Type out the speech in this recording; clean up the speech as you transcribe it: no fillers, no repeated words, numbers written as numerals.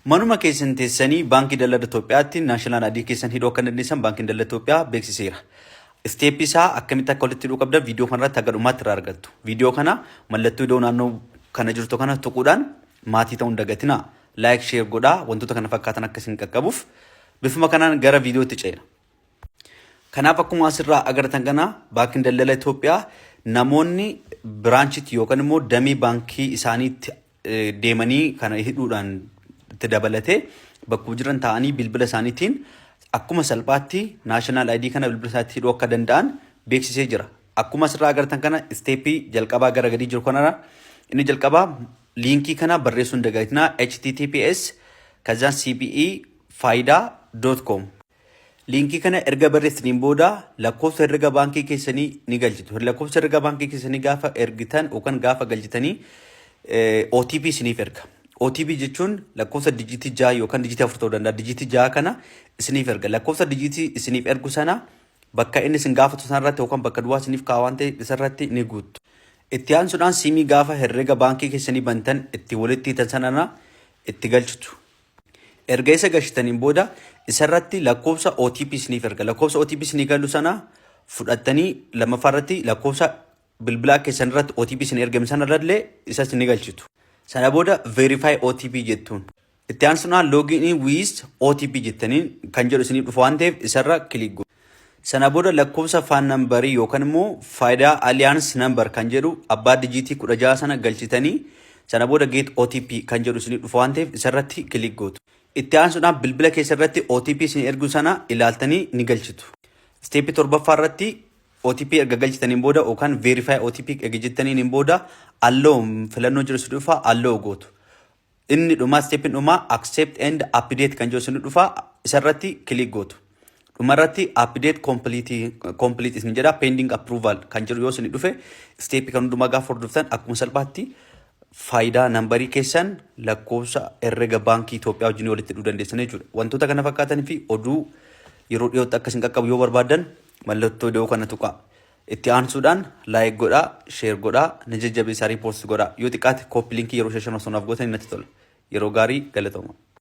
Manuma keessan teessanii Baankii Daldala Itoophiyaatti National ID keessan hidhuu akka dandeessan Baankiin Daldala Itoophiyaa beeksiseera. Step isaa akkamitti akka walitti hidhuu qabdan viidiyoo kanarratti haga dhumaatti irraa argattu. Viidiyoo kana mallattoo iddoo naannoo kana jirtu kana tuquudhaan maatii ta'uu hin dagatinaa. Like, share godhaa, wantoota kana fakkaatan akka isin qaqqabuuf. Bifuma kanaan gara viidiyootti ceena. Kanaaf akkuma asirraa agartan kana, Baankiin Daldala Itoophiyaa namoonni branchitti yookaan immoo damee baankii isaaniitti deemanii kana hidhuudhaan itti dabalatee, bakkuma jiran taa'anii bilbila isaaniitiin akkuma salphaatti National ID kana bilbila isaaniitti hidhuu akka danda'an beeksisee jira. Akkuma asirraa agartan kana, step jalqabaa gara gadii jiru kanarra inni jalqabaa link kana barreessuu hin dagatinaa: https kazaan cbefayda.com. Link kana erga barreessaniin booda lakkoofsa herrega baankii keessanii ni galchitu. Lakkoofsa herrega baankii keessanii gaafa ergitan yookaan gaafa galchitanii OTP isiniif erga. OTP jechuun lakkoofsa digit 6 yookaan digit 4 ta'uu danda'a. Digit 6 kana isiniif erga. Lakkoofsa digit isiniif ergu sana bakka inni isin gaafatu sanarratti yookaan bakka duwwaa isiniif kaa'u waan ta'eef isarratti ni guuttu. Itti aansuudhaan SIM gaafa herrega baankii keessanii bantan itti walitti hiitan sanarra itti galchitu. Erga isa galchitaniin booda isarratti lakkoofsa OTP isiniif erga. Lakkoofsa OTP isinii galu sana fudhattanii lammaffaa irratti lakkoofsa bilbilaa keessan irratti OTP isin ergame sana irrallee isa isin galchitu. Sana booda verify OTP jettuun. Itti aansuudhaan login with OTP jettanii kan jedhu isiniif dhufa waan ta'eef isarra click godhu. Sana booda lakkoofsa FAN number yookaan immoo Fayda Alias number kan jedhu abbaa digit 16 sana galchitanii, sana booda get OTP kan jedhu isinii dhufa waan ta'eef isarratti click gootu. Itti aansuudhaan bilbila keessa irratti OTP isin ergu sana ilaaltanii ni galchitu. Step torbaffaa irratti OTP erga galchitaniin booda yookaan verify OTP erga jettaniin booda allow filannoo jiru si dhufa, allow gootu. Inni dhumaa, stepiin dhumaa, accept and update kan jiru isin dhufa, isarratti click gootu. Dhumarratti update complete isin jedha. Pending approval kan jiru yoo isin dhufe, step kan hundumaa gaafa hordoftan akkuma salphaatti Fayda number keessan lakkoofsa herrega baankii Itoophiyaa wajjin walitti hidhuu dandeessan jechuudha. Wantoota kana fakkaatanii fi oduu yeroo dhiyootti akka isin qaqqabu yoo barbaaddan mallattoo iddoo kana tuqaa. Itti aansuudhaan like godhaa, share godhaa, na jajjabeessaa, repost godhaa. Yoo xiqqaate copy link yeroo 5 osoo naaf gootan natti tola. Yeroo gaarii, galatooma.